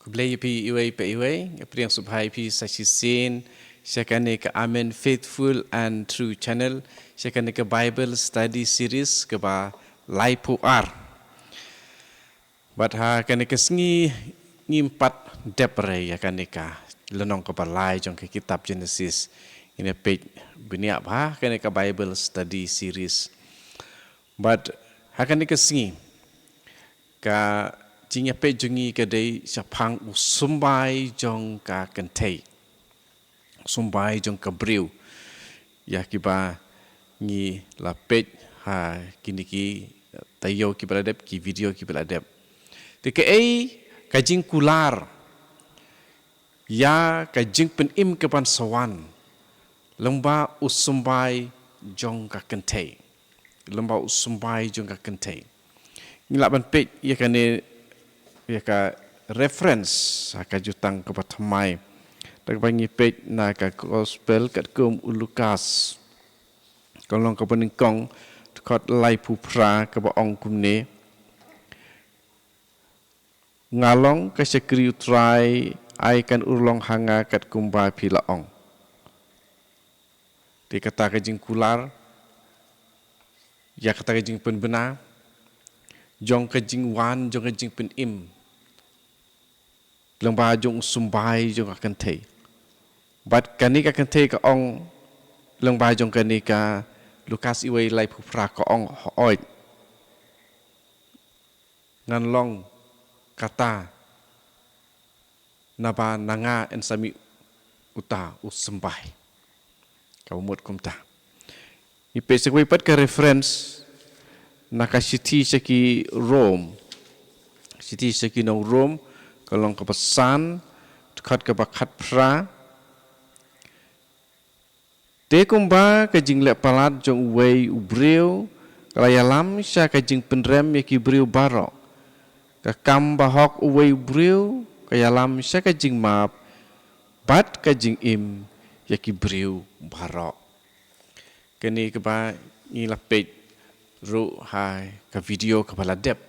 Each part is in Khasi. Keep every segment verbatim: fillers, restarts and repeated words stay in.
Khublei ïa phi iwei pa iwei, nga pdiang sngewbha ïa phi sa shisien sha kane ka Amen Faithful and True Channel, sha kane ka Bible Study Series kaba laiphew ar. Bad ha kane ka sngi ngim pat dep re ïa kane ka lynnong kaba lai jong ka kitab Genesis. Ngin ïa peit bniah bha kane ka Bible Study Series. Bad ha kane ka sngi ka jingïapeit jong ngi ka dei shaphang u symbai jong ka kynthei, u symbai jong ka briew, ïa kiba ngi la peit ha kine ki taïew kiba la dep, ki video kiba la dep. Te kaei ka jingkular ïa ka jingpynim kaban sa wan lyngba u symbai jong ka kynthei, lyngba u symbai jong ka kynthei? Ngi lah ban peit ïa kane, ïa ka reference ha ka Jutang kaba thymmai, da kaba ngi peit na ka Gospel katkum u Lukas, ka lynnong kaba nyngkong, dkhot laiphew phra, kaba ong kumne: Nga long ka shakri U Trai, ai kan urlong ha nga katkumba phi la ong. Te kata ka jingkular ïa kata ka jingpynbna jong ka jingwan jong ka jingpynim lyngba jong u symbai jong ka kynthei. Bad kane ka kynthei ka ong lyngba jong kane ka Lukas iwei laiphew phra, ka ong, hooid, ngan long kata, naba na nga yn sa mih uta u symbai. Kaba mut kumta. Ngi peit sa kawei pat ka reference na ka shithi sha ki Rom, shithi sha ki nong Rom, ka lynnong kaba san, dkhot kaba khatphra: Te kumba ka jingleh palat jong uwei u briew ka la ïalam sha ka jingpynrem ïa ki briew baroh, ka kam bahok uwei u briew ka ïalam sha ka jingmap bad ka jingim ïa ki briew baroh. Kane kaba ngi la peit ruh ha ka video kaba la dep.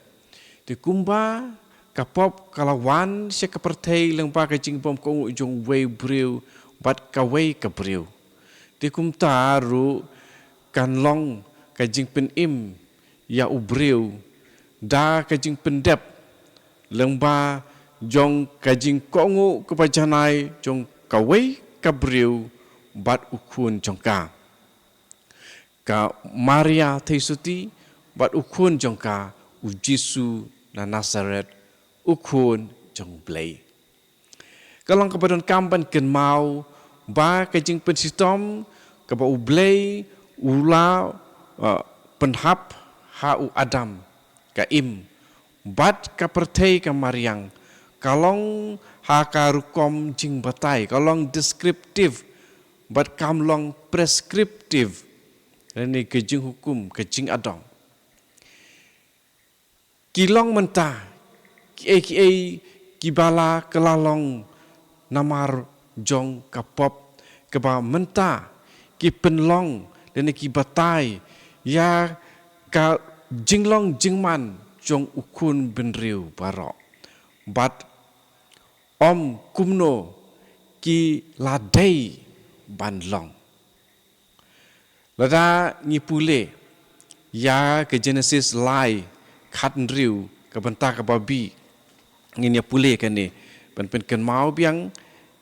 Te kumba ka pop ka la wan sha ka pyrthei lyngba ka jingbym kohnguh jong uwei u briew bad kawei ka briew, te kumta ruh kan long ka jingpynim ïa u briew da ka jingpyndep lyngba jong ka jingkohnguh kaba janai jong kawei ka briew bad u khun jong ka, ka Maria Theisotti, bad u khun jong ka, u Jisu na Nasareth, u khun jong U Blei. Ka long kaba donkam ban kynmaw ba ka jingpynshitom kaba U Blei u la, uh, pynhap ha u Adam, ka Im, bad ka pyrthei ka mariang, ka long ha ka rukom jingbatai, ka long descriptive, bad kam long prescriptive, lane ka jinghukum, ka jingadong. Ki long mynta kiei kiei kiba la kylla long namar jong ka pop, kaba mynta ki pynlong lane ki batai ïa ka jinglong jingman jong u khun bynriew baroh. Bad ym kumno ki la dei ban long. Lada ngi pule ïa ka Genesis lai, khathynriew, ka bynta kaba bi, ngin ïa pule kane, ban pynkynmaw biang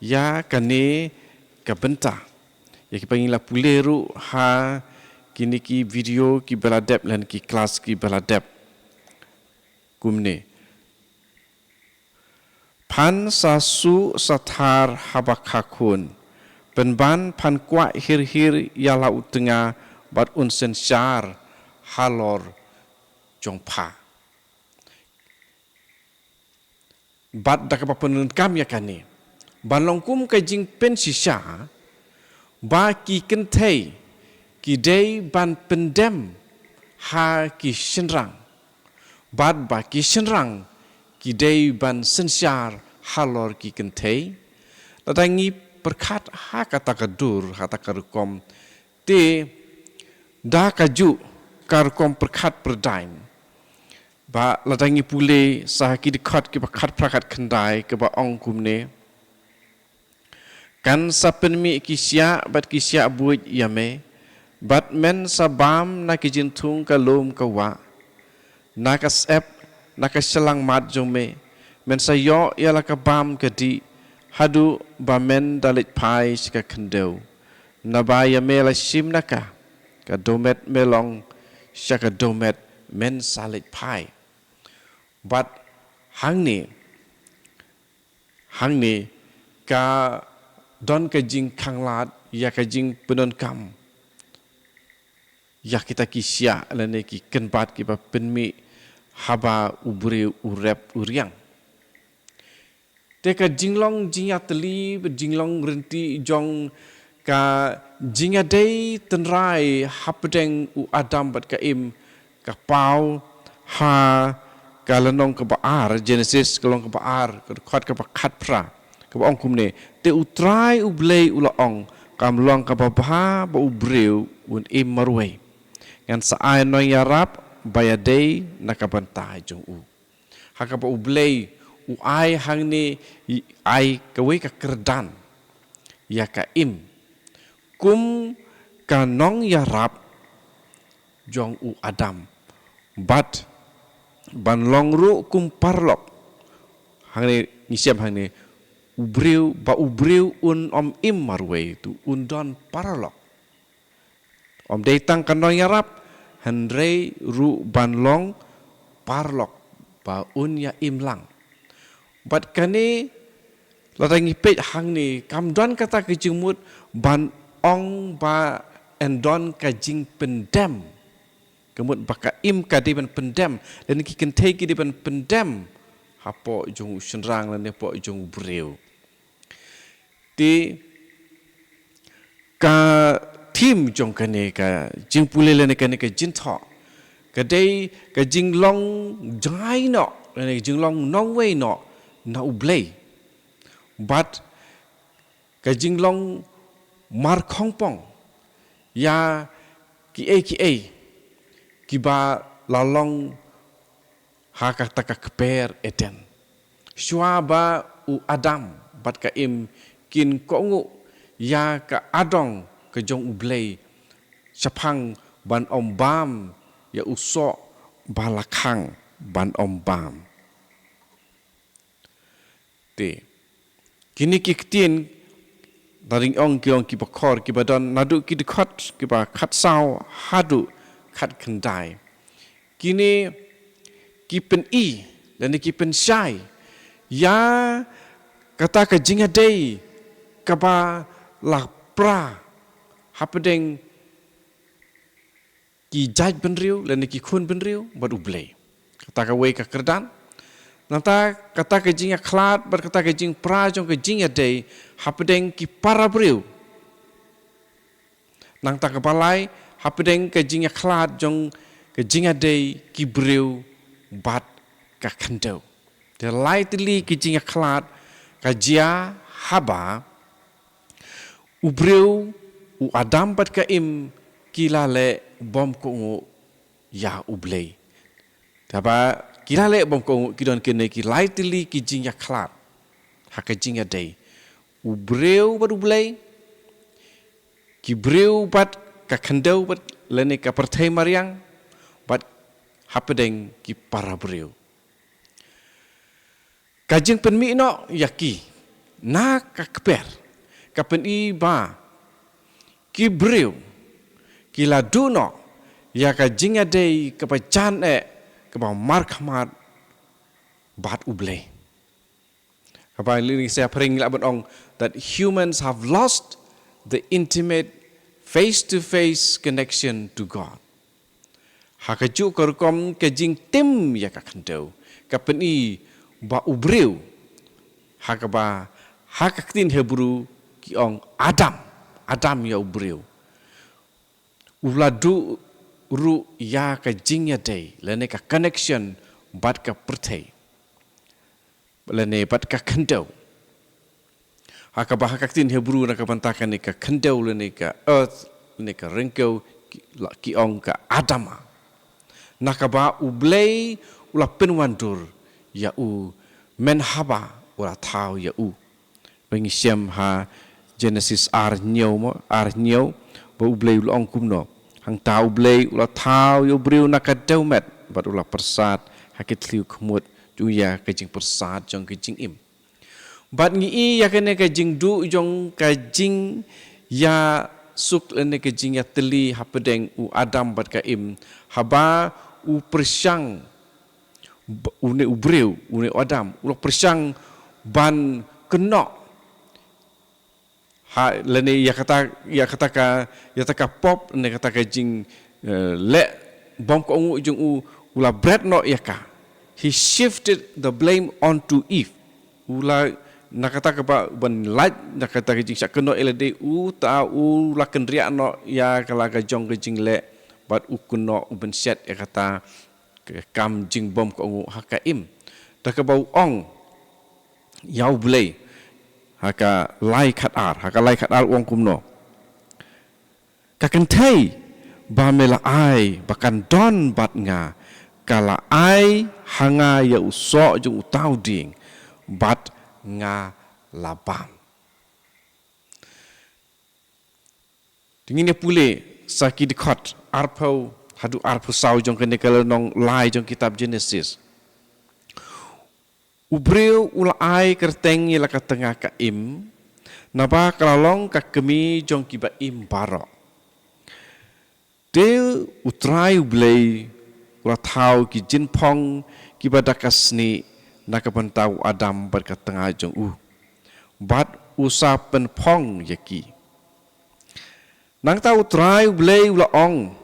ïa kane ka bynta. Ïa kiba ngi la pule ruh ha kine ki video kiba la dep lane ki klas kiba la dep. Kumne: Phan sa suh sa thar haba kha khun, pynban phan kwah hir hir ïa la u tnga bad un synshar halor jong pha. Bad da kaba pyndonkam ïa kane, ban long kum ka jingpynshisha ba ki kynthei ki dei ban pyndem ha ki shynrang, bad ba ki shynrang ki dei ban synshar halor ki kynthei. Lada ngi pyrkhat ha kata ka dur, ha kata ka rukom, te da kajuh ka rukom pyrkhat pyrdaiñ, Ba lada ngi pule sa ki dkhot kiba khatphra khatkhyndai kaba ong kumne. Kan sa pynmih ki shiah bad ki shiah buit ïa me, bad men sa bam na ki jingthung ka lum ka wah, na ka syep, na ka shyllangmat jong me, men sa ïoh ïa la ka bam ka dih, haduh ba men da leit phai sha ka khyndew. Naba ïa me la shim na ka, ka dohmet me long sha ka dohmet men sa leit phai. Bad hangne, hangne ka don ka jingkhanglad ïa ka jingpyndonkam ïa kita ki shiah lane ki kynbat kiba pynmih haba u briew u rep u riang. Te ka jinglong jingïatylli bad jinglong rynti jong ka jingïadei tynrai hapdeng u Adam bad ka Im ka paw ha ka lynnong kaba ar, Genesis ka lynnong kaba ar, ka dkhot kaba khatphra, kaba ong kumne: Te U Trai U Blei u la ong, kam long kaba bha ba u briew un im marwei. Ngan sa ai nongïarap ba ïadei na ka bynta jong u. Ha kaba U Blei u ai hangne, i ai kawei ka kyrdan ïa ka Im kum ka nongïarap jong u Adam, bad ban long ruh kum paralok. Hangne ngi shem hangne, u briew, ba u briew un ym im marwei, to un don paralok. Ym dei tang ka nongïarap, hynrei ruh ban long paralok ba un ïa im lang. Bad kane, lada ngi peit hangne, kam don kata ka jingmut ban ong ba yn don ka jingpyndem. Ka mut ba ka Im ka dei ban pyndem, lane ki kynthei ki dei ban pyndem hapoh jong u shynrang lane hapoh jong u briew. Te ka theme jong kane ka jingpule lane kane ka jingthoh ka dei ka jinglong jngai noh lane ka jinglong nongwei noh na U Blei, bad ka jinglong markhongpong ïa kiei kiei kiba la long ha kata ka kper Eden. Shuwa ba u Adam bad ka Im kin kohnguh ïa ka adong ka jong U Blei shaphang ban ym bam ïa u soh ba la khang ban ym bam. Te kine ki ktien, da ring ong ki ong kiba khor, kiba don naduh ki dkhot kiba khatsaw haduh khatkhyndai. Kine ki pyni lane ki pynshai ïa kata ka jingïadei kaba la pra hapdeng ki jaitbynriew lane ki khun bynriew bad U Blei. Kata kawei ka kyrdan. Nangta kata ka jingïakhlad bad kata ka jingpra jong ka jingïadei hapdeng ki para briew. Nangta kaba lai, hapdeng ka jingïakhlad jong ka jingïadei ki briew bad ka khyndew. Te lai tylli ki jingïakhlad ka jia haba u briew, u Adam bad ka Im, ki la leh bym kohnguh ïa U Blei. Te haba ki la leh bym kohnguh, ki don kine ki lai tylli ki jingïakhlad ha ka jingïadei. U briew bad U Blei, ki briew bad ka khyndew bad lane ka pyrthei mariang, bad hapdeng ki para briew. Ka jingpynmih noh ïa ki na ka kper ka pyni ba ki briew ki la duh noh ïa ka jingïadei kaba jan eh, kaba markhmat bad U Blei. Kaba lei sa pyrshang lah ban ong that humans have lost the intimate face-to-face connection to God. Ha kajuh ka rukom ka jingtim ïa ka khyndew ka pyni ba u briew, ha kaba ha ka ktien Hebru ki ong Adam, Adam ïa u briew, u la duh ruh ïa ka jingïadei lane ka connection bad ka pyrthei lane bad ka khyndew. Ha kaba ha ka ktien Hebru na ka bynta kane ka khyndew lane ka earth lane ka ryngkew ki, la, ki ong ka Adama. Na kaba U Blei u la pynwandur ïa u, mynhaba u la thaw ïa u. Ba ngi shem ha Genesis ar hynñiew mo, ar hynñiew, ba U Blei u la ong kumno. Hangta U Blei u la thaw ïa u briew na ka dewmet, bad u la pyrsad ha ki thliew khmut jong u ïa ka jingpyrsad jong ka jingim. Bad ngi i ïa kane ka jingduh jong ka jingïasuk lane ka jingïatylli hapdeng u Adam bad ka Im, haba u pyrshang, ba, une u briew, une u Adam, u la pyrshang ban kynnoh ha, lane ïa kata, ïa kata ka, ïa kata ka pop, lane kata ka jing, eh, leh bymkohnguh jong u, u la bret noh ïa ka. He shifted the blame onto Eve. U la, na kata kaba ban lait, na kata ka jingshah kynnoh ïa lade, uta u la kynriah noh ïa ka la ka jong ka jingleh, bad u kynnoh, u bynshet ïa kata ka kam jingbymkohnguh ha ka Im. Da kaba u ong ïa U Blei, ha ka lai khatar, ha ka lai khatar u ong kumno. Ka kynthei ba me la ai ba kan don bad nga, ka la ai ha nga ïa u soh jong uta u dieng, bad nga la bam. Te ngin ïa pule sa ki dkhot arphew haduh arphew saw jong kane ka lynnong lai jong kitab Genesis. U briew u la ai kyrteng ïa la ka tnga ka Im, naba ka la long ka kmie jong kiba im baroh. Te U Trai U Blei u la thaw ki jingphong kiba da ka snieh na ka bynta u Adam bad ka tnga jong u, bad u sa pynphong ïa ki. Nangta U Trai U Blei u la ong,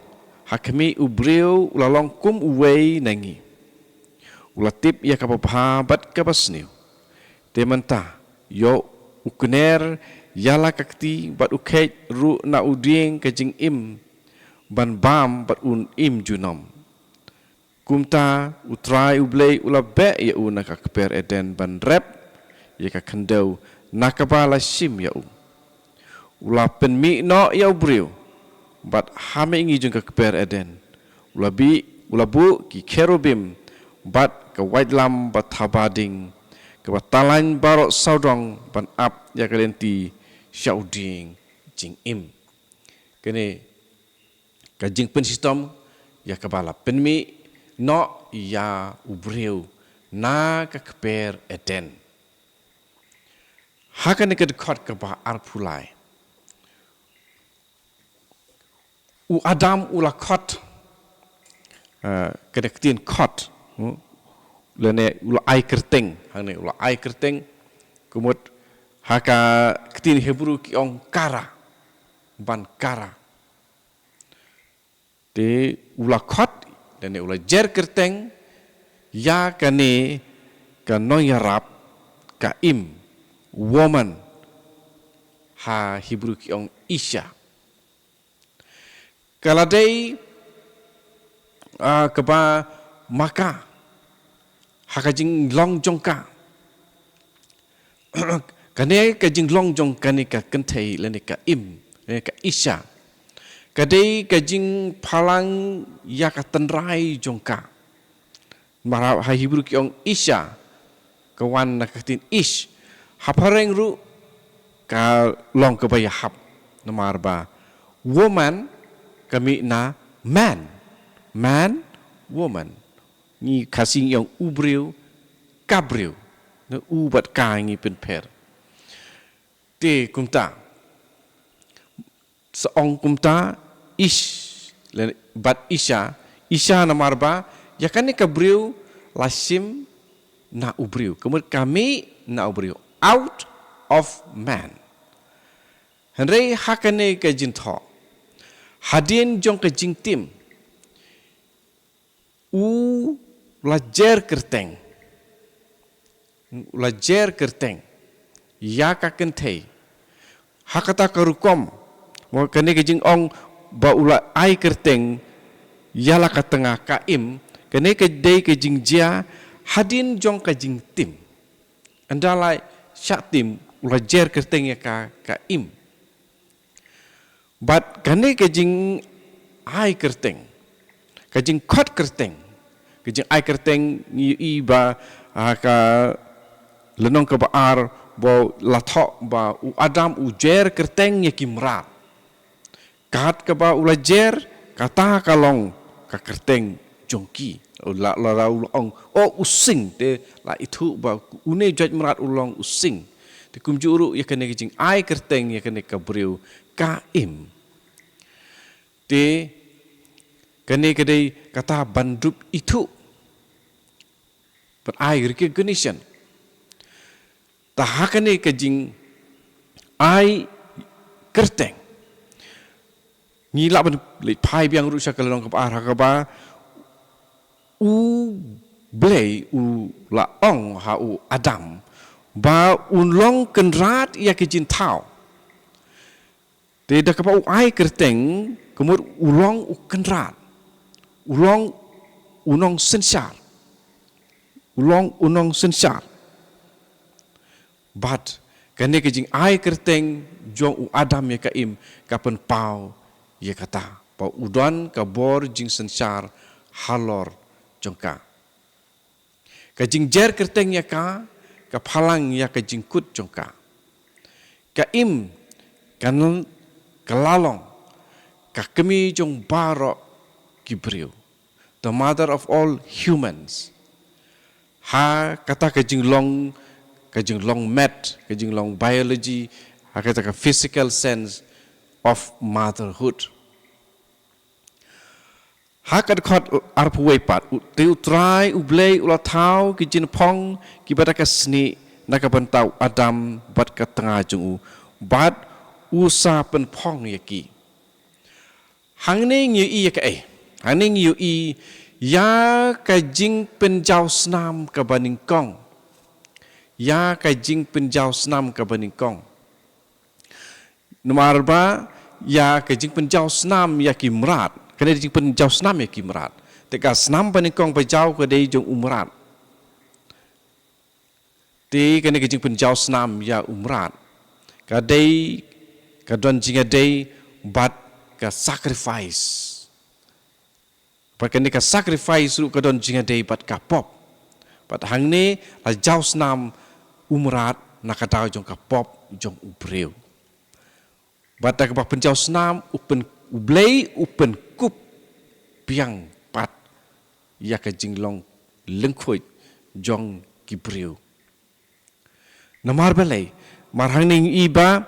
ha khmih u briew u la long kum uwei na ngi. U la tip ïa kaba bha bad kaba sniew. Te mynta, ïoh u kner ïa la ka kti bad u kheit ruh na u dieng ka jingim, ban bam bad un im junom. Kumta U Trai U Blei u la beh ïa u na ka kper Eden ban rep ïa ka khyndew na kaba la shim ïa u. U la pynmih noh ïa u briew, bad ha mihngi jong ka kper Eden u la bih, u la buh ki kherubim bad ka waitlam ba thaba ding, kaba talain baroh sawdong ban ap ïa ka lynti sha u dieng jingim. Kane ka jingpynshitom ïa kaba la pynmih noh ïa u briew na ka kper Eden. Ha kane ka dkhot kaba arphew lai, u Adam u la khot, eh, ka da ktien khot, hmm? Lane u la ai kyrteng, hangne u la ai kyrteng, ka mut ha ka ktien Hebru ki ong kara, ban kara. Te u la khot, lane u la jer kyrteng ïa kane ka nongïarap ka Im, woman, ha Hebru ki ong Isha. Ka la dei, ah, kaba ma ka, ha ka jinglong jong ka. Kane ka jinglong jong kane ka kynthei lane ka Im, lane ka Isha, ka dei ka jingphalang ïa ka tynrai jong ka. Namar ha Hebru ki ong Isha, ka wan na ka ktien ish. Ha phareng ruh ka long kaba ïahap. Namar ba woman ka mih na man. Man, woman. Ngi Khasi ngi ong u briew, ka briew. Na u bad ka ngi pynpher. Te kumta, sa ong kumta, ish, le-, bad isha, isha namar ba ïa kane ka briew la shim na u briew. Ka mut ka mih na u briew. Out of man. Hynrei ha kane ka jingthoh, hadien jong ka jingtim, u la jer kyrteng. U la jer kyrteng ïa ka kynthei. Ha kata ka rukom, mo, kane ka jingong ba u la ai kyrteng ïa la ka tnga ka Im, kane ka dei ka jingjia hadien jong ka jingtim. Ynda la shah tim, u la jer kyrteng ïa ka, ka Im. Bad kane ka jingai kyrteng, ka jingkhot kyrteng, Ka jingai kyrteng ngi ïohi ba, ah, ka lynnong kaba ar ba la thoh ba u Adam u jer kyrteng ïa ki mrad. Kat kaba u la jer, kata ka long ka kyrteng jong ki. U la, la, la u la ong, o u sing, te la ithuh ba une u jait mrad u long u sing. Te kumjuh ruh ïa kane ka jingai kyrteng ïa kane ka briew ka im. Te kane ka dei kata ban dup ithuh, ban ai recognition. Te ha kane ka jingai kyrteng ngi lah ban leit phai biang ruh sha ka lynnong kaba ar ha kaba U Blei u la ong ha u Adam ba un long kynrad ïa ki jingthaw. Te da kaba u ai kyrteng, ka mut u long u kynrad. U long u nongsynshar. U long u nongsynshar. Bad kane ka jingai kyrteng jong u Adam ïa ka Im ka pynpaw ïa kata ba u don ka bor jingsynshar halor jong ka. Ka jingjer kyrteng ïa ka, ka phalang ïa ka jingkut jong ka. Ka Im, ka n-, ka la long ka kmie jong baroh ki briew. The mother of all humans. Ha kata ka jinglong, ka jinglong math, ka jinglong biology, ha kata ka physical sense of motherhood. Ha ka dkhot arphew wei pat, u, te U Trai U Blei u la thaw ki jingpong kiba da ka snieh na ka bynta u Adam bad ka tnga jong u, bad u sa pynpong ïa ki. Hangne ngi ïohi ïa kaei? Hangne ngi ïohi ïa ka jingpynjaw snam kaba nyngkong. Ïa ka jingpynjaw snam kaba nyngkong. Namar ba ïa ka jingpynjaw snam ïa ki mrad. Kane ka jingpynjaw snam ïa ki mrad. Te ka snam ba nyngkong ba jaw ka dei jong u mrad. Te kane ka jingpynjaw snam ïa u mrad ka dei, ka don jingïadei bad ka sacrifice. Bad kane ka sacrifice ruh ka don jingïadei bad ka pop. Bad hangne la jaw snam u mrad na ka daw jong ka pop jong u briew. Bad da kaba pynjaw snam u pyn-, U Blei u pynkup biang pat ïa ka jinglong lyngkhuid jong ki briew. Namar balei? Namar hangne ngi i ba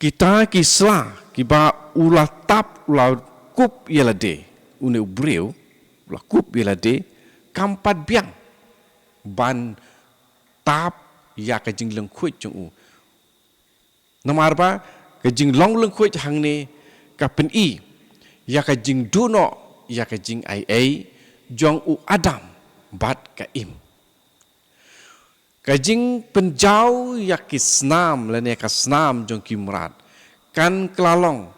kita ki sla kiba u la tap, u la kup ïa lade, une u briew u la kup ïa lade, kam pat biang ban tap ïa ka jinglyngkhuid jong u. Namar ba ka jinglong lyngkhuid hangne ka pyni ïa ka jingduh noh ïa ka jingaiei jong u Adam bad ka Im. Ka jingpynjaw ïa ki snam lane ka snam jong ki mrad kan kylla long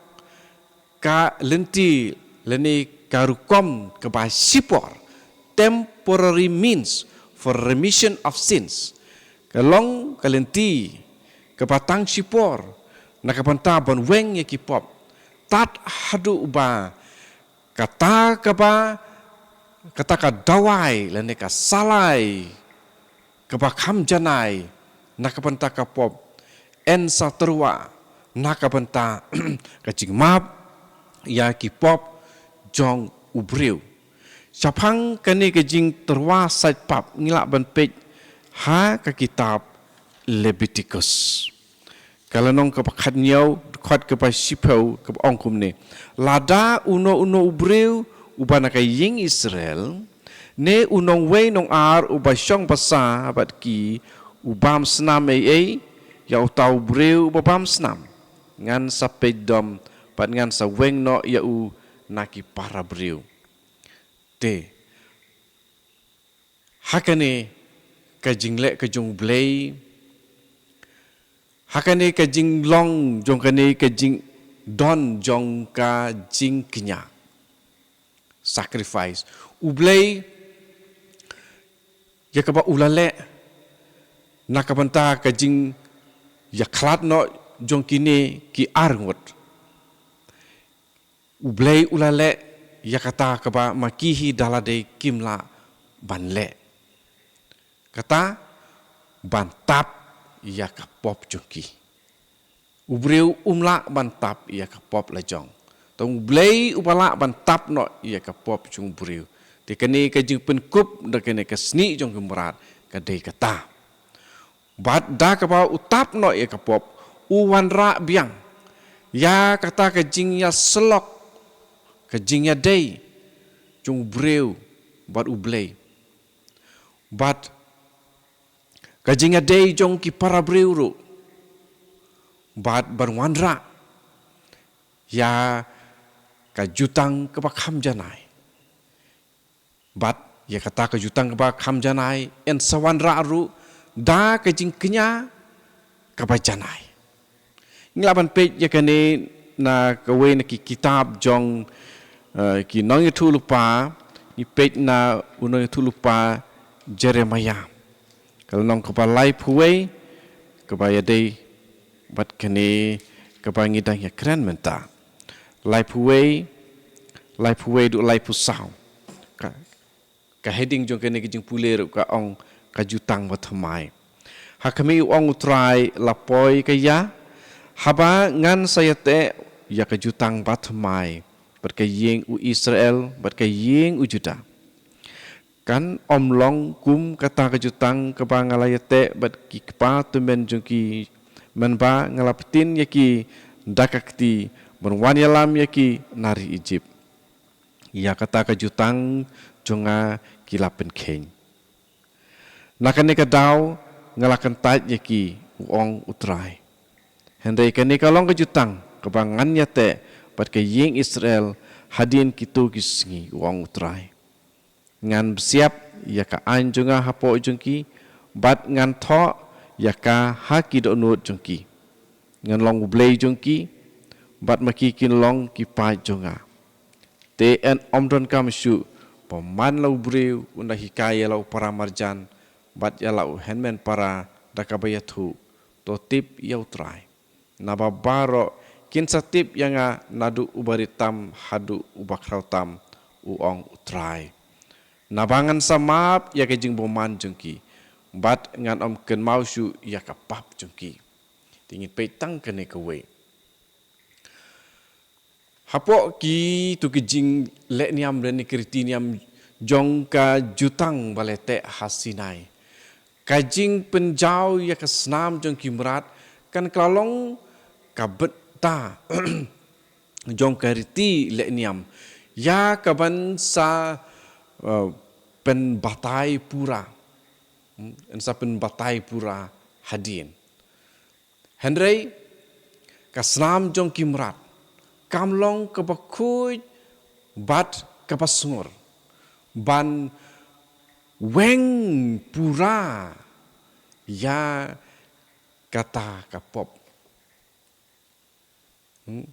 ka lynti lane ka rukom kaba shipor, temporary means for remission of sins. Ka long ka lynti kaba tang shipor na ka bynta ban weng ïa ki pop, tad haduh ba kata kaba, kata ka dawai lane ka salai kaba kham janai na ka bynta ka pop yn sa tyrwa na ka bynta ka jingmap ïa ki pop jong u briew. Shaphang kane ka jingtyrwa sait pap ngi lah ban peit ha ka kitab Leviticus. Ka lynnong kaba khathynñiew, dkhot kaba shiphew, kaba ong kumne: Lada uno uno u briew uba na ka ïing Israel, ne u nongwei nongar uba shong basa bad ki u bam snam ei ei ïa uta u briew uba bam snam, ngan sa peit dom bad ngan sa weng noh ïa u na ki para briew. Te ha kane ka jingleh ka jong U Blei, ha kane ka jinglong jong kane ka jingdon jong ka jingkñia, sacrifice, U Blei ïa kaba u la leh na ka bynta ka jingïakhlad noh jong kine ki arngut. U Blei u la leh ïa kata kaba ma ki hi da lade kim lah ban leh. Kata ban tap ïa ka pop jong ki. U briew um lah ban tap ïa ka pop la jong. Tang U Blei uba lah ban tap noh ïa ka pop jong u briew. Te kane ka jingpynkup da kane ka snieh jong ki mrad ka dei kata. Bad da kaba u tap noh ïa ka pop, u wanrah biang ïa kata ka jingïasyllok, ka jingïadei jong u briew bad U Blei. Bad ka jingïadei jong ki para briew ruh. Bad ban wanrah ïa ka jutang kaba kham janai. Bad ïa kata ka jutang kaba kham janai, yn sa wanrah ruh da ka jingkñia kaba janai. Ngi lah ban peit ïa kane na kawei na ki kitab jong, eh, ki nongïathuhlypa, ngi peit na u nongïathuhlypa Jeremiah. Ka lynnong kaba laiphew wei, kaba ïadei bad kane kaba ngi dang ïakren mynta. Laiphew wei, laiphew wei haduh laiphew saw. Ka, ka heading jong kane ka jingpule ruh ka ong ka jutang bathymmai. Ha khmih, u ong U Trai, la poi ka ïa, haba ngan sa ïateh ïa ka jutang bathymmai bad ka ïing u Israel bad ka ïing u Judah. Kan ym long kum kata ka jutang kaba nga la ïateh bad ki kpa tymmen jong ki, mynba nga la pyntin ïa ki da ka kti ban wan ïalam ïa ki na ri Ijipt. Ïa kata ka jutang jong nga ki la pynkheiñ. Na kane ka daw nga la kyntait ïa ki, u ong U Trai. Hynrei kane ka long ka jutang kaba ngan ïateh bad ka ïing Israel hadien kito ki sngi, u ong U Trai. Ngan bsiap ïa ka aiñ jong nga hapoh jong ki, bad ngan thoh ïa ka ha ki dohnud jong ki. Ngan long U Blei jong ki, bad ma ki kin long ki paid jong nga. Te yn ym donkam shuh ba man la u briew un da hikai ïa la u para marjan, bad ïa la u hynmen para da kaba ïathuh, to tip ïa U Trai. Naba baroh kin sa tip ïa nga naduh uba rit tam haduh uba khraw tam, u ong U Trai. Naba ngan sa map ïa ka jingbymman jong ki, bad ngan ym kynmaw shuh ïa ka pap jong ki. Te ngin peit tang kane kawei. Hapoh kito ki jingleh niam lane ki riti niam jong ka jutang ba la ïateh ha Sinai, ka jingpynjaw ïa ka snam jong ki mrad kan kylla long ka bynta jong ka riti leh niam ïa kaban sa, eh, pynbatai pura. Hmm, yn sa pynbatai pura hadien. Hynrei ka snam jong ki mrad kam long kaba khuid bad kaba sngur ban weng pura ïa kata ka pop. Hmm.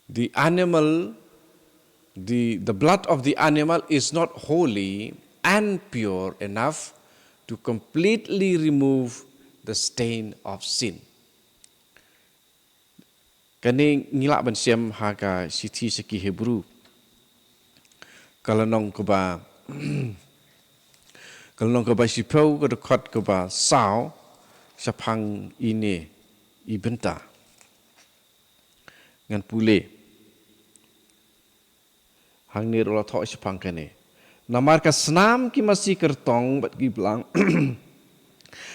The animal, the, the blood of the animal is not holy and pure enough to completely remove the stain of sin. Kane ngi lah ban shem ha ka shithi sha ki Hebru. Ka lynnong kaba, ka lynnong kaba shiphew, ka dkhot kaba saw, shaphang ine i bynta. Ngan pule. Hangne ruh la thoh shaphang kane. Namar ka snam ki masi kyrtong bad ki blang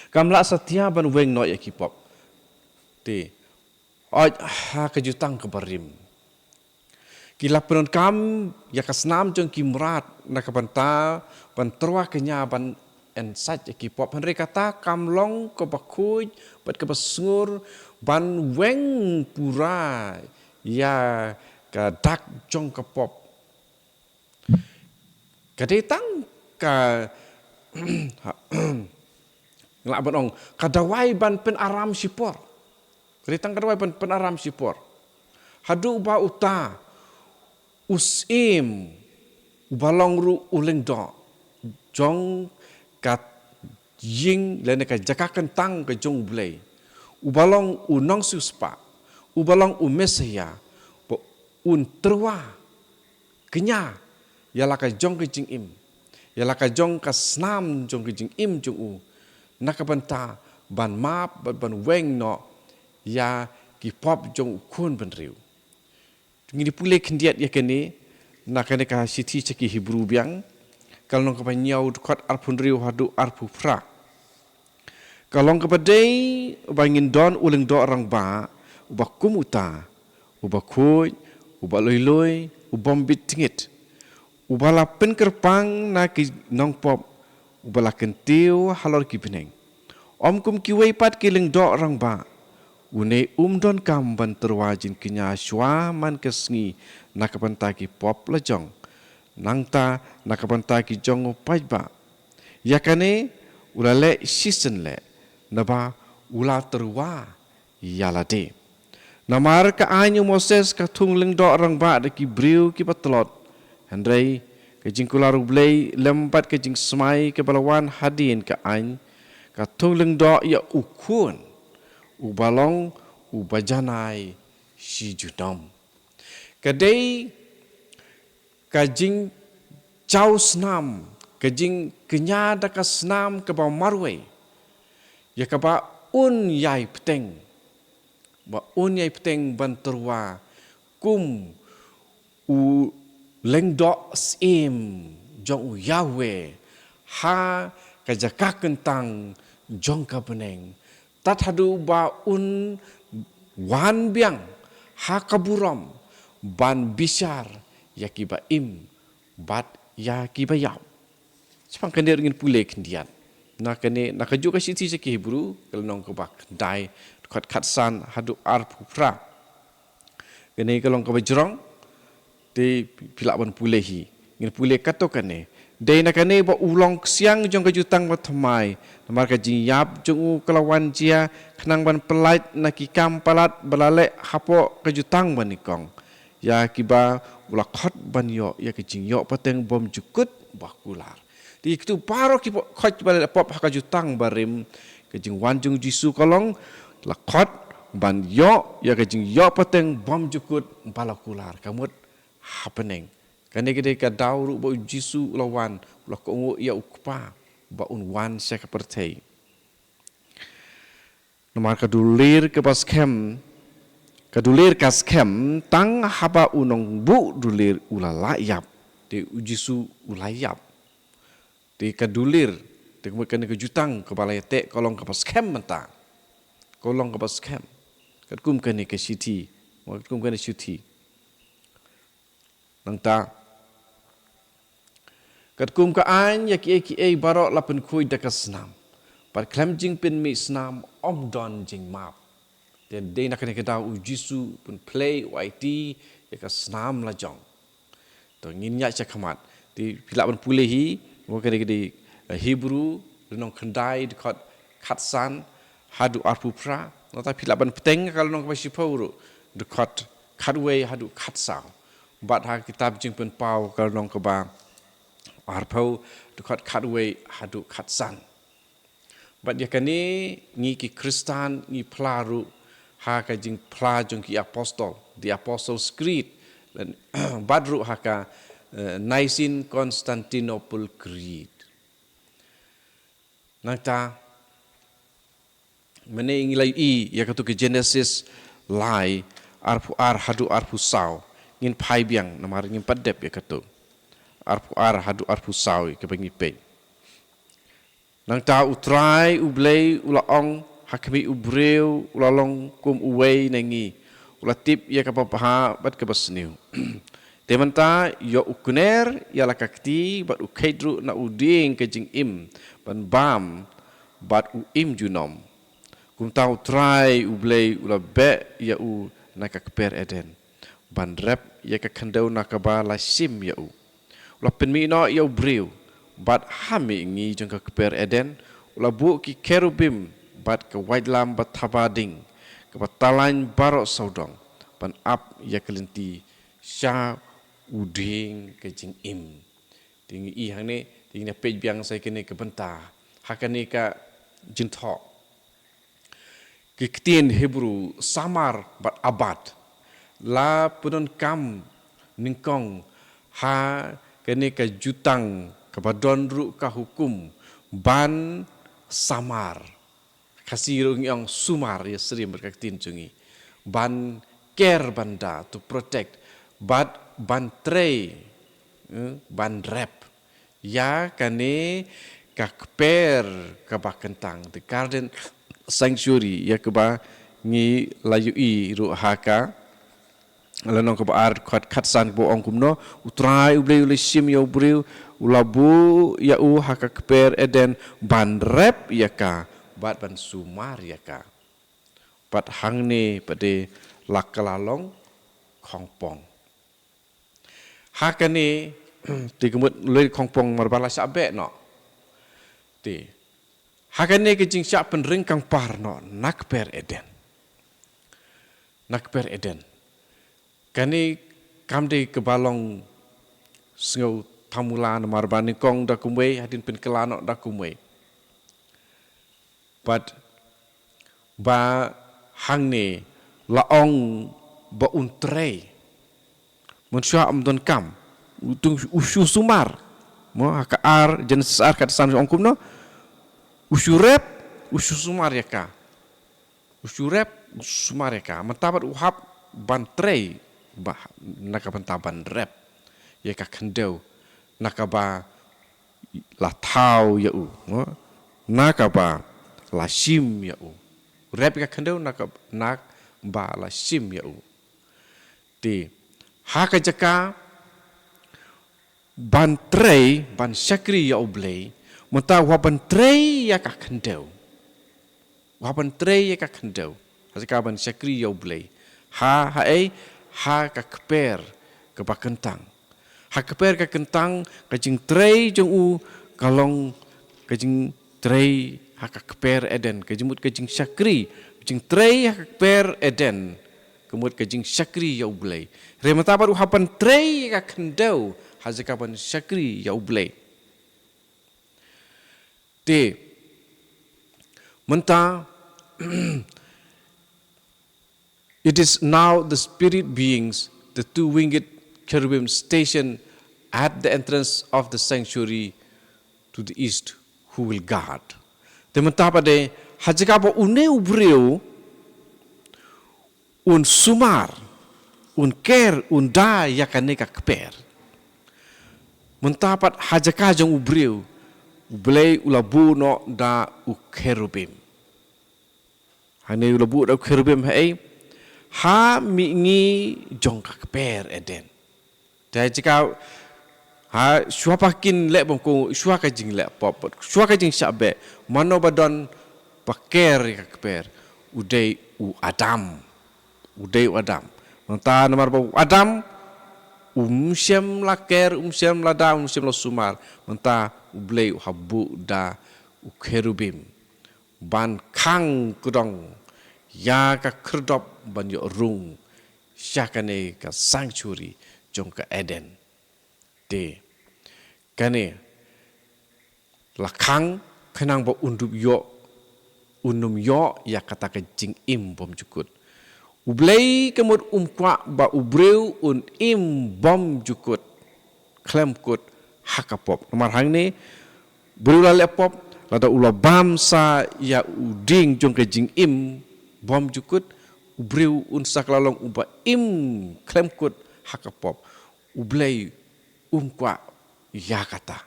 kam lah satia ban weng noh ïa ki pop. Te, hooid ha ka jutang kaba rim, ki la pyndonkam ïa ka snam jong ki mrad na ka bynta ban tyrwa kñia ban yn sait ïa ki pop. Hynrei kata kam long kaba khuid bad kaba sngur ban weng pura ïa ka dak jong ka pop. Ka dei tang ka, lah ban ong, ka dawai ban pynaram shipor. Ka dei tang ka dawai ban pynaram shipor. Haduh ba uta u syiem uba long ruh u lyngdoh jong ka ïing lane ka jaka kyntang ka jong U Blei, uba long u nongsiewspah, uba long u Messaïah, ba un tyrwa kñia ïa la ka jong ka jingim, ïa la ka jong ka snam jong ka jingim jong u, na ka bynta ban map, ban, ban weng noh ïa ki pop jong u khun bynriew. Ngin ïa pule khyndiat ïa kane na kane ka shithi sha ki Hebru biang, ka lynnong kaba hynñiew, dkhot arphew hynriew haduh arphew phra. Ka long kaba dei ba ngin don u lyngdoh rangbah uba kum uta, uba khuid, uba lui lui, u bym bit jingit, uba la pynkyrpang na ki nongpop, uba la kyntiew halor ki bneng. Ym kum kiwei pat ki lyngdoh rangbah, une um donkam ban tyrwa jingkñia shuwa man ka sngi na ka bynta ki pop la jong, nangta na ka bynta ki jong u paidbah. Ïa kane u la leh shisien leh, naba u la tyrwa ïa lade. Namar ka aiñ u Moses ka thung lyngdoh rangbah da ki briew kiba tlot. Hynrei ka jingkular U Blei lem bad ka jingsmai kaba la wan hadien ka aiñ, ka thung lyngdoh ïa u khun, uba long uba janai shi junom. Ka dei ka jingjaw snam, ka jingkñia da ka snam kaba marwei, ïa kaba un ïai bteng, ba un ïai bteng ban tyrwa kum u lyngdoh syiem jong u Yahweh ha ka jaka kyntang jong ka bneng, tad haduh ba un wan biang ha ka burom ban bishar ïa kiba im bad ïa kiba ïap. Shaphang kane ruh ngin pule khyndiat na kane, na kajuh ka shithi sha ki Hebru, ka lynnong kaba khyndai, dkhot khatsan haduh arphew phra. Kane ka long kaba jrong, te phi lah ban pule hi. Ngin pule katto katne. Dei na kane ba u long ksiang jong ka jutang bathymmai, namar ka jingïap jong u ka la wan jia khnang ban pyllait na ki kam palat ba la leh hapoh ka jutang banyngkong, ïa kiba u la khot ban ïoh ïa ka jingïoh pateng bymjukut bakular. Te kito baroh ki khot ba la pop ha ka jutang barim, ka jingwan jong u Jisu ka long, la khot ban ïoh ïa ka jingïoh pateng bymjukut balakular, ka mut hapdeng. Kane ka dei ka daw ruh ba u Jisu u la wan, u la kohnguh ïa u Kpa ba un wan sha ka pyrthei. Namar ka dulir kaba skhem, ka dulir ka skhem tang haba u nongbuh dulir u la lah ïap. Te u Jisu u la ïap. Te ka dulir, te ka mut kane ka jutang kaba la ïateh ka long kaba skhem mynta. Ka long kaba skhem. Katkum kane ka shithi, katkum kane shithi. Nangta, katkum ka aiñ ïa kiei kiei baroh la pynkhuid da ka snam, bad khlem jingpynmih snam ym don jingmap. Te dei na kane ka daw u Jisu u pynphlei, u aiti ïa ka snam la jong. To ngin ïaid shakhmat. Te phi lah ban pule hi, mo kane ka dei, eh, Hebru, lynnong khyndai, dkhot khatsan haduh arphew phra. Nangta phi lah ban bteng ka lynnong kaba shiphew ruh, dkhot khatwei haduh khatsaw. Bad ha ka kitab Jingpynpaw ka lynnong kaba arphew, dkhot khatwei haduh khatsan. Bad ïa kane ngi ki Khristan ngi phla ruh ha ka jingphla jong ki apostol, the Apostles' Creed, bad ruh ha ka, eh, Nicene Constantinople Creed. Nangta, mynne ngi la ïohi ïa katu ka Genesis lai, arphew ar haduh arphew saw. Ngin phai biang, namar ngim pat dep ïa katu. Arphew ar haduh arphew saw ïa kaba ngi peit. Nangta U Trai U Blei u la ong, ha khmih u briew u la long kum uwei na ngi, u la tip ïa kaba bha bad kaba sniew. Te mynta ïoh u kner ïa la ka kti bad u kheit ruh na u dieng ka jingim ban bam bad u im junom. Kumta U Trai U Blei u la beh ïa u na ka kper Eden ban rep ïa ka khyndew na kaba la shim ïa u. U la pynmih noh ïa u briew, bad ha mihngi jong ka kper Eden u la buh ki kerubim bad ka waitlam ba thaba ding, kaba talain baroh sawdong, ban ap ïa ka lynti sha u dieng ka jingim. Te ngi i hangne, te ngin ïa peit biang sa ïa kane ka bynta ha kane ka jingthoh. Ki ktien Hebru samar bad abad la pyndonkam nyngkong Ha kane ka jutang kaba don ruh ka hukum ban samar. Khasi ruh ngi ong sumar ïa syriem bad ka ktien jong ngi. Ban care, ban da, to protect. Bad ban trei, eh, ban rep ïa kane ka kper kaba kyntang, the garden sanctuary, ïa kaba ngi la ïohi ruh ha ka lynnong kaba ar, dkhot khatsan, kaba ong kumno: U Trai U Blei u la shim ïa u briew, u la buh ïa u ha ka kper Eden ban rep ïa ka bad ban sumar ïa ka. Bad hangne pat de la ka la long khongpong. Ha kane, te ka mut lei khongpong namar ba la shah beh noh. Te ha kane ka jingshah pynring kangpar noh na kper Eden. Na kper Eden. Kane kam dei kaba long sngewthamula namar ba nyngkong da kumwei, hadien pynkylla noh da kumwei. Bad ba hangne la ong ba un trei. Mynshuwa ym don kam. U tung u shu sumar. Mo, ha ka ar, Genesis ar khatsan ong kumno: U shu rep, u shu sumar ïa ka. U shu rep, u shu sumar ïa ka. Mynta pat u hap ban trei, ba, na ka bynta ban rep ïa ka khyndew, na kaba la thaw ïa u, mo? Na kaba la shim ïa u. Rep ïa ka khyndew na ka, na ba la shim ïa u. Te ha ka jaka ban trei, ban shakri ïa U Blei, mynta u hap ban trei ïa ka khyndew. U hap ban trei ïa ka khyndew ha jaka ban shakri ïa U Blei. Ha, ha ei, ha ka kper kaba kyntang. Ha ka kper ka kyntang, ka jingtrei jong u ka long ka jingtrei ha ka kper Eden, ka jingmut ka jingshakri, jingtrei ha ka kper Eden, ka mut ka jingshakri ïa U Blei. Hynrei mynta pat u hap ban trei ïa ka khyndew ha jaka ban shakri ïa U Blei. Te mynta, it is now the spirit beings, the two winged cherubim stationed at the entrance of the sanctuary to the east, who will guard. Te mynta pat de, ha jaka ba une u briew un sumar, un ker, un da ïa kane ka kper, mynta pat ha jaka jong u briew, U Blei u la buh noh da u kherubim. Hangne u la buh da u kherubim ha ei? Ha mihngi jong ka kper Eden. Te ha jaka, ha, shuwa ba kin leh bymkoit, shuwa ka jingleh pop, shuwa ka jingshah beh, mano ba don ba ker ïa ka kper? U dei u Adam. U dei u Adam. Mynta namar ba u Adam um shym la ker, um shym la da, um shym la sumar, mynta U Blei u hap buh da u kherubim ban khang kdong ïa ka khyrdop ban ïoh rung sha kane ka sanctuary jong ka Eden. Te kane la khang khnang ba un dup ïoh, un ym ïoh ïa kata ka jingim bymjukut. U Blei ka mut um kwah ba u briew un im bymjukut, khlem kut ha ka pop. Namar hangne, briew la leh pop, lada u la bam sa ïa u dieng jong ka jingim bymjukut, u briew un sa kylla long uba im khlem kut ha ka pop. U Blei um kwah ïa kata.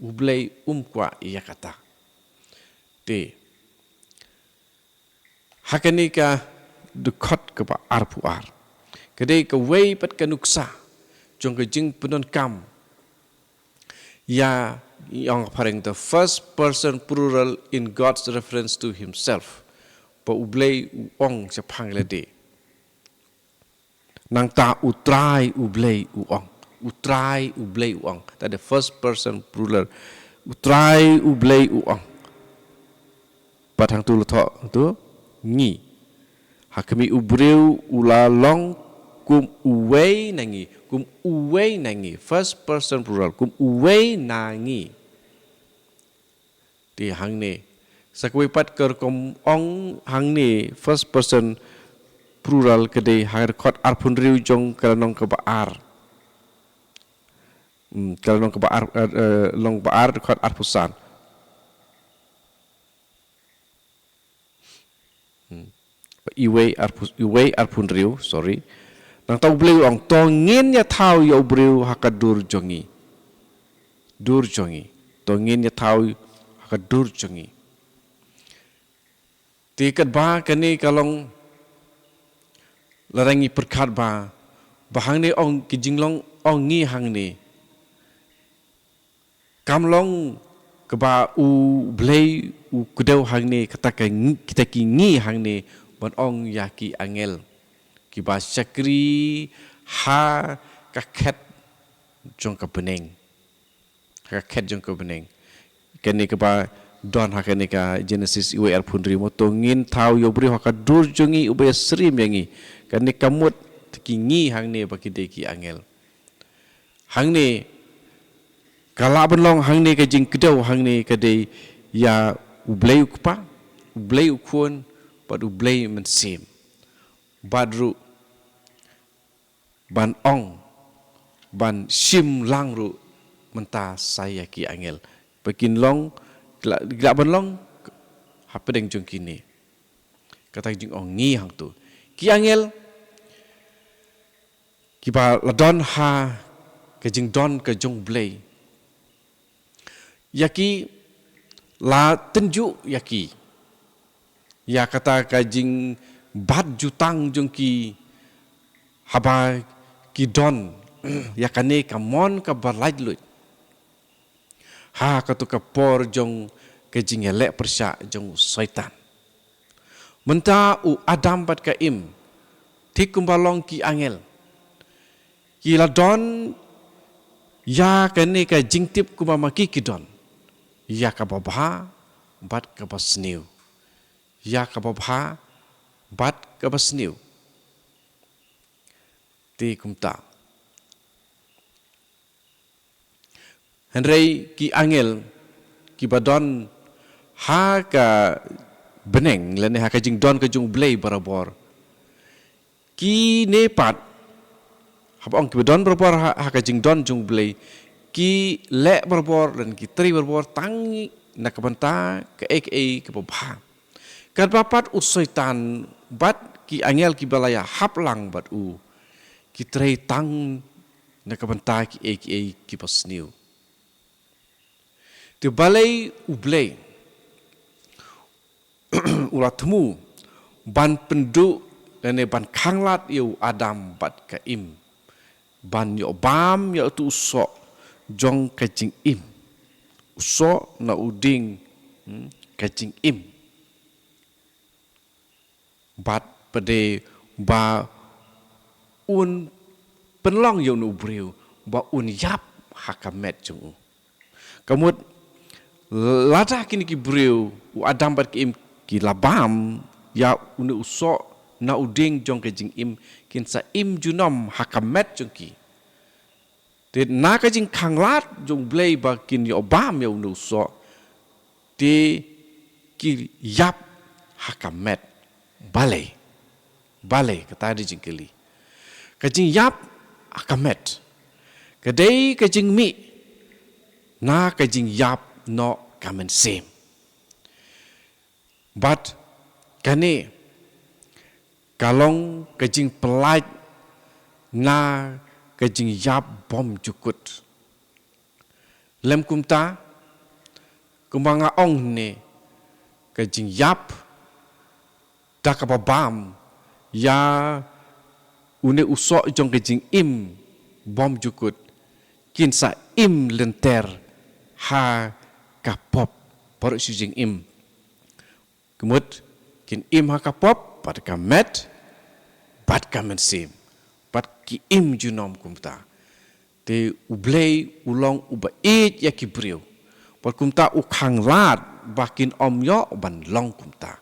U Blei um kwah ïa kata. Te ha kane ka dkhot kaba arphew ar, ka dei kawei pat ka nuksa jong ka jingpyndonkam ïa, ïa ong phareng, the first person plural in God's reference to himself. Ba U Blei u ong shaphang lade. Nangta U Trai U Blei u ong. U Trai U Blei u ong. That the first person plural. U Trai U Blei u ong. Bad hangtu la thoh tu ngi. Ha khmih u briew u la long kum uwei na ngi. Kum uwei na ngi. First person plural. Kum uwei na ngi. Te hangne, sa kawei pat ka rukom ong hangne, first person plural, ka dei ha ka dkhot arphew hynriew jong ka lynnong kaba ar. Hmm, ka lynnong kaba ar, eh, eh, lynnong ba ar, dkhot arphew san. Hmm. Iwei arphew, iwei arphew hynriew, sorry. Nangta U Blei u ong, to ngin ïa thaw ïa u briew ha ka dur jong ngi. Dur jong ngi. To ngin ïa thaw ha ka dur jong ngi. Te katba kane ka long, lada ngi pyrkhat ba, ba hangne ong ki jinglong ong ngi hangne. Kam long kaba U Blei u kdew hangne kata ka ngi, kita ki ngi hangne ban ong ïa ki angel kiba shakri ha ka khet jong ka bneng. Ha ka khet jong ka bneng. Kane kaba don ha kane ka Genesis iwei arphew hynriew mo, to ngin thaw ïa u briew ha ka dur jong ngi uba ïasyriem ïa ngi. Kane ka mut ki ngi hangne ba ki dei ki angel. Hangne ka lah ban long hangne ka jingkdew hangne ka dei ïa U Blei U Kpa, U Blei U Khun, bad U Blei Mynsiem. Bad ruh ban ong, ban shim lang ruh mynta sa ïa ki angel. Ba kin long, ki lah, ki lah ban long hapdeng jong kine. Kata ka jingong ngi hangto. Ki angel kiba la don ha ka jingdon ka jong U Blei. Ïa ki la tynjuh ïa ki. Ïa kata ka jingbat jutang jong ki haba ki don ïa kane ka mon kaba laitluid. Ha kato ka por jong ka jingïaleh pyrshah jong u Soitan. Mynta u Adam bad ka Im, thik kumba long ki angel, ki la don ïa kane ka jingtip kumba ma ki ki don, ïa kaba bha bad kaba sniew. Ïa kaba bha bad kaba sniew. Te kumta. Hynrei ki angel kiba don ha ka bneng lane ha ka jingdon ka jong U Blei barabor. Kine pat, haba ong kiba don barabor ha, ha ka jingdon jong U Blei, ki leh barabor lane ki trei barabor tang na ka bynta kaei kaei kaba bha. Katba pat u Soitan bad ki angel kiba la ïahap lang bad u, ki trei tang na ka bynta kiei kiei kiba sniew. Te balei U Blei u la thmu ban pynduh lane ban khanglad ïa u Adam bad ka Im ban ïoh bam ïa uto u soh jong ka jingim, u soh na u dieng, hmm, ka jingim. Bad pat de ba un pynlong ïa une u briew ba un ïap ha ka met jong u. Ka mut lada kine ki briew, u Adam bad ka Im, ki la bam ïa une u soh na u dieng jong ka jingim, kin sa im junom ha ka met jong ki. Te na ka jingkhanglad jong U Blei ba kin ïoh bam ïa une u soh, te ki ïap ha ka met. Balei? Balei? Kata dei jingkylli. Ka jingïap ha ka met ka dei ka jingmih na ka jingïap noh ka mynsiem. Bad kane ka long ka jingpyllait na ka jingïap bymjukut. Lym kumta, kumba nga ong ne, ka jingïap da kaba bam ïa une u soh jong ka jingim bymjukut, kin sa im lynter ha ka pop baroh shi jingim. Ka mut kin im ha ka pop, bad ka met, bad ka mynsiem, bad ki im junom kumta. Te U Blei u long uba ïeit ïa ki briew, bad kumta u khanglad ba kin ym ïoh ban long kumta.